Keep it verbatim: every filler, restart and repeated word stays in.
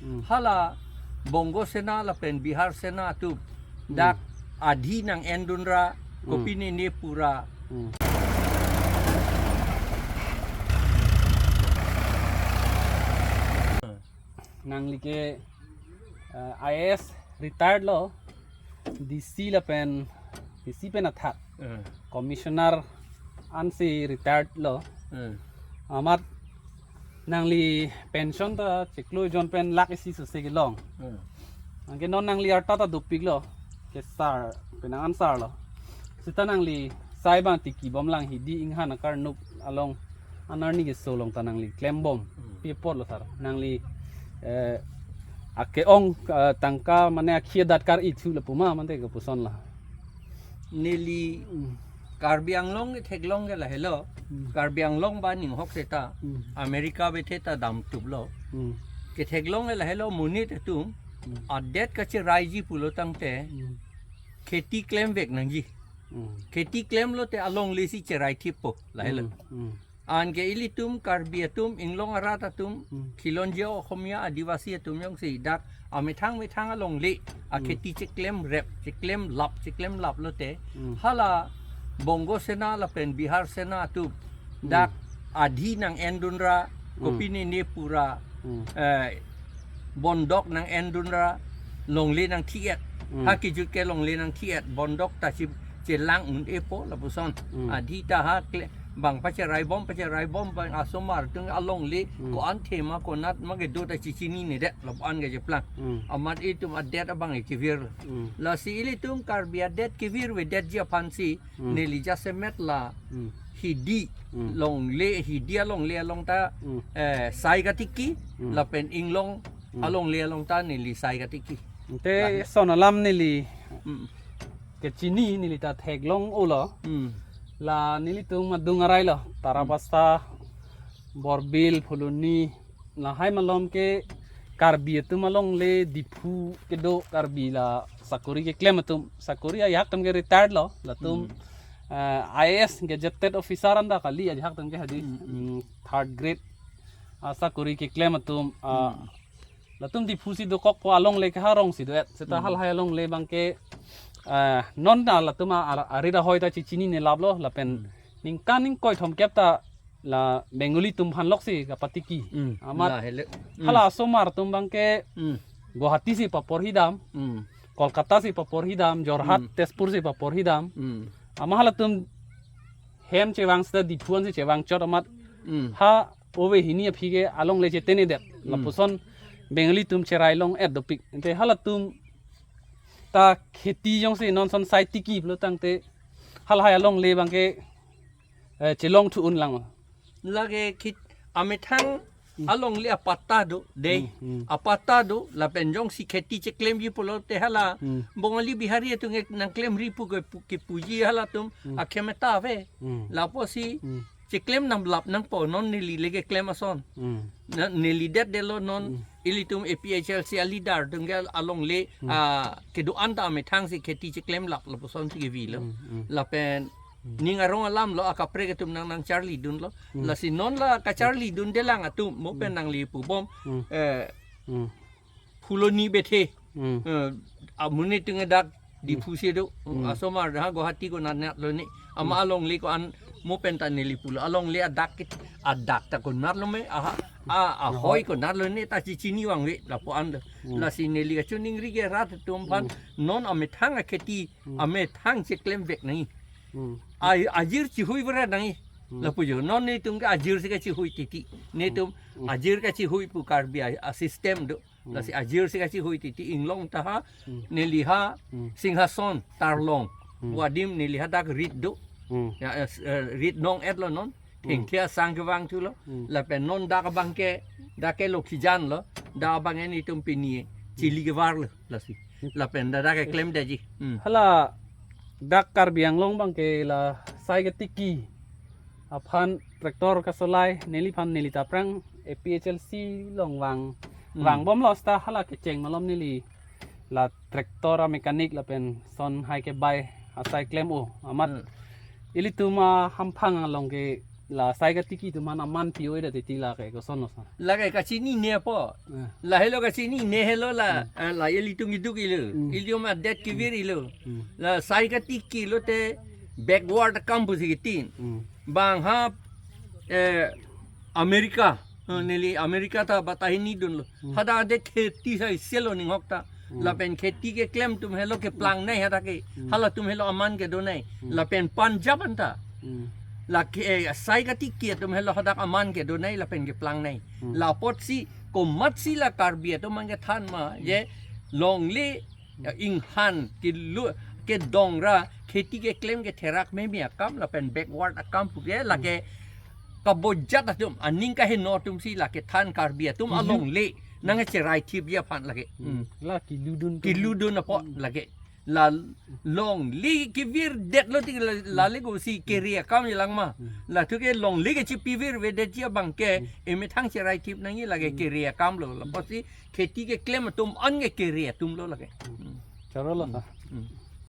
Hmm. Hala Bongo Sena lapen Bihar Sena atum dak Hmm. adhi nang-endunra Hmm. kopine ne pura. Hmm. Nangli ke, eh, I A S retired lo, D C lapen D C pen athak, Eh. Commissioner ansi retired lo. Eh. Amat nangli pension ta chiklo jon pen lakh isi sose kelong. Eh. Anke non nangli arta ta dopik lo, kesar, penang ansar lo. Seta nangli sai abang tiki bomlang hidi inghan akarnup along, anarni keso along ta nangli klembom. Hmm. Pi apotlo sar? Nangli, eh, ake-ong, eh, tangka mane akhia dat kar-i thu lapu ma mante kopuson la? Neli Hmm. Karbi Anglong ketheklong ke lahelo. Hmm. Karbi Anglong ba ninghok seta Hmm. America bethe ta damtuplo. Hmm. Ketheklong ke lahelo, monit atum Hmm. adet kacheraiji pulo tangte Hmm. kheti klemvek nangji. Hmm. Kheti klemlote alongle si cherai thippo lahelo. Hmm. Hmm. Anke ilitum Karbi atum, inglong arat atum, Hmm. Khilonjia Oxomiya Adivasi atum jongsi dak amethang methang alongle, a Hmm. kheti cheklem rep, cheklem lap, cheklem laplote. Hmm. Hala Bongo Sena lapen Bihar Sena atum Hmm. dak adhi nang-endunra, Hmm. kopine ne pura, Hmm. eh, bondok nang-endunra, longle nangthi-et. Hmm. Ha kijut ke longle nangthi-et, bondok ta si chelang un-epo lapuson. Hmm. Adhi ta ha kle-, bang pacherai bom, pacherai bom, bang asomar atum alongle, Hmm. ko-an thema, konat ma kedo ta chichinine det, lapu-an kacheplang. Hmm. Amat itum adet abang kevir. Hmm. Lasi ilitum Karbi adet kevirvedetji aphansi, Hmm. neli jasemet la Hmm. hidi Hmm. longle, hidi alongle along ta, Hmm. eh, sai katiki, Hmm. lapen inglong Hmm. alongle along ta neli sai katiki. Te Lahelo. Son alam neli Hmm. kechini, neli ta theklong-olo. Hmm. La nelitum adung arai lo, Tarabasa, Borbil, Phuloni, lahai malom ke Karbi atum alongle Diphu kedo Karbi la sakori keklem atum, sakori ajahak atum ke retired lo, latum, Hmm. eh, I A S gazetted officer anta kali, ajahak atum ke hadi, Hmm, hmm. Hmm, third grade, ah, sakori keklem atum, ah, Hmm. latum Diphu si dokokpo, alongle ke ha rong si do-et. Seta Hmm. halahai alongle abang ke, ah, non ta latum a, a, arit ahoi ta chichinine laplo, lapen Hmm. ningkan ingkoi thomkep ta la Bengali atum aphan loksi kapatiki. Hmm. Amat Lahelo. Hmm. hala asomar atum abang ke Hmm. Guwahati si paporhidam, Hmm. Kolkata si paporhidam, Jorhat, Hmm. Tezpur si paporhidam. Hmm. Amat halatum hem chevang seta Diphu ansi chevangchot amat Hmm. ha ove hini aphi ke alongle chetene det. Hmm. Lapuson Bengali atum cherai long-et dopik. Ante halatum ta kheti jongsi non son sai tiki pulo tangte halahai alongle abang ke, eh, chelong thu-un lang. Lake khit amethang Hmm. alongle apatta do, dei. Hmm, hmm. Apatta do, lapen jongsi kheti cheklemji pulote hala Hmm. Bongali Bihari atum ke nangklemri pu ke pu-, kepuji halatum Hmm. akhemeta ave. Hmm. Lapusi Hmm. cheklem namlap nangpo, non neli le keklem ason. Hmm. Na, neli detdetlo non Hmm. ilitum A P H L C a-leader atum ke alongle, Hmm. ah, kedo-an ta amethang si kheti cheklem lap lapuson si kevilo. Hmm, hmm. Lapen Hmm. ning arong alam lo, akaprek atum nang nangcharlidunlo. Hmm. Lasi non la kacharlidunde lang atum, mo pen Hmm. nangli pubom, Hmm. eh, Hmm. Phuloni bethe. Hmm. Eh, amonit atum dak Hmm. Diphu si do, Hmm. asomar ha Guwahati konat natlo ne. Ama Hmm. alongle ko-an mo pen ta neli pulo. Alongle adak kit, adak ta konatlo me, aha, a, ahoi Ahoi. konatlo ne ta chichini vangve lapu-an do. Hmm. Lasi neli kachiningri ke rat atum aphan Hmm. non amethang akheti, Hmm. amethang cheklemvek nangji. Hmm. A, ajir chihui vre nangji. Hmm. Lapu jo, non netum ke ajir si kachihui titi. Netum Hmm. Hmm. ajir kachihui pu Karbi a, a system do. Hmm. Lasi ajir si kachihui titi inglong ta ha, Hmm. neli ha, Hmm. Singhason, Tarlong. Hmm. Pu adim neli hadak rit do. Hmm. Ya, eh, s-, eh, rit nong-etlo non. Hmm. Thengthe asang kevang thulo. Hmm. Lapen non dak abang ke, dak ke Lokhijan lo. Dak abang ke netum pini chili kevarlo lasi. Hmm. Lapen dak dak keklemdetji. Hmm. Hala dak Karbi Anglong abang ke la sai ketiki aphan tractor kasolai, neliphan neli ta aphrang A P H L C along vang, Hmm. vangbomlo seta hala kecheng malom neli la tractor a-mechanic lapen son hai kebai asai klem-o amat. Hmm. Ilitum ahamphang along ke La sai katiki atum aphan aman pi-o-e det titi lake koson lo sa. Lake kachinine po. Eh. Lahelo kachinine helo la, Hmm. eh, la ilitum iduk ilo. Hmm. Ilitum adet kevir ilo. Hmm. La sai katiki lote backward akam pusi kitin. Hmm. Bang ha, eh, America. Eh, Hmm. neli America ta batahini dunlo. Hmm. Hadak adet kheti sai selo ninghok ta. Hmm. Lapen kheti keklem atum helo keplang nei hadak ke. Hmm. Halatum helo aman kedo nei. Hmm. Lapen Punjab anta. Hmm. Lake, eh, sai katiki atum helo hadak aman kedo nei lapen keplang nei. Hmm. La apotsi komatsi la Karbi atum aphan kethan ma, Hmm. je longle, eh, inghan kelu, kedongra, kheti keklem ketherak meme akam lapen backward akam puke lake Hmm. kabojat atum, aning kaheno atumsi lake than Karbi atum Hmm. alongle nangcherai thipji aphan lake. Hmm. Hmm. La keludun atum. Keludun apot Hmm. lake. La longle kevir detlo tik la, la Hmm. leko si kere akam jelang ma. Hmm. Lathu ke longle kechipivir ve detji abang ke Hmm. emethang cherai thip nangji lake Hmm. kere akam lo. La Hmm. apotsi kheti keklem atum an ke kere atum lo lake. Hmm. Hmm. Choro lo Hmm. sa. Hmm.